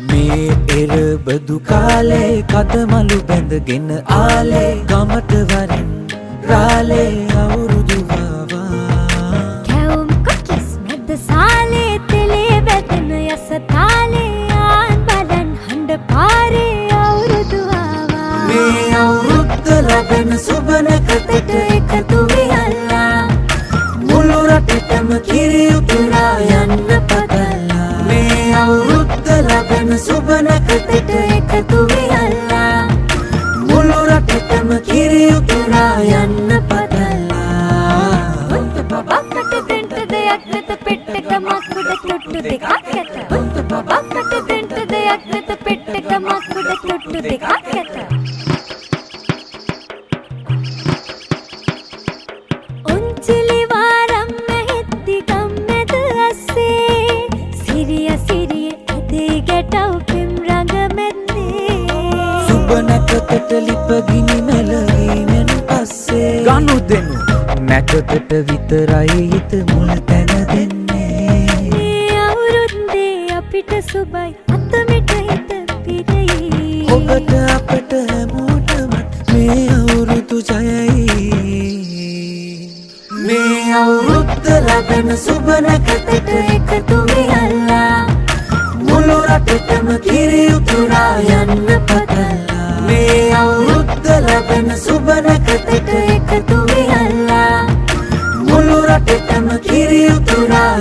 මේ එරබදු කාලේ කදමලු බැඳගෙන ආලේ ගමට වරින් රාලේ අවුරුදු වාවා. කැවුම් කොකිස් මැද සාලේ තෙලේ වැදෙන යස තාලේ ආන් බලන් හඬ පාරේ අවුරුදු ආවා. මේ අවුරුද්ද ලැබෙන සුබ නැකතට එකතු වියල්ලා, මුළු රටටම කිරි උතුරා යන්න පතල්ලා. මේ අවුරුද්ද ලැබෙන සුබ නැකතට එකතු වියල්ලා, මුළු රටටම කිරි උතුරා යන්න පතල්ලා. ඔන්ත බබාකට දෙන්න දෙයක් නැත, පෙට්ටක මක් උඩ තුට්ටු දෙකක් ඇත. ඔන්ත බබාකට දෙන්න දෙයක් නැත, පෙට්ටක මක් උඩ තුට්ටු දෙකක් ඇත. ඔන්චිලි වාරම් ඇහෙද්දි ගම්මැද අස්සේ සිරිය සිරිය ඇදේ ගැටව් පෙම් රඟ මැද්දේ. සුබ නැකතට ලිප ගිනි මැලවීමෙන් පස්සේ ගනු දෙනු නැකතට විතරයි හිත මුල් තැන දෙන්නේ. මේ අවුරුද්දේ අපිට සුබයි, අතමිට හිත පිරෙයි. ඔබට අපට හැමෝටම මේ අවුරුදු ජයයි. මේ අවුරුද්ද ලැබෙන සුබ නැකතට එකතු වියල්ලා, මුළු රටටම කිරි උතුරා යන්න පතල්ලා. මේ අවුරුද්ද ලැබෙන සුබ නැකතට එකතු වියල්ලා, මුළු රටටම කිරි උතුරා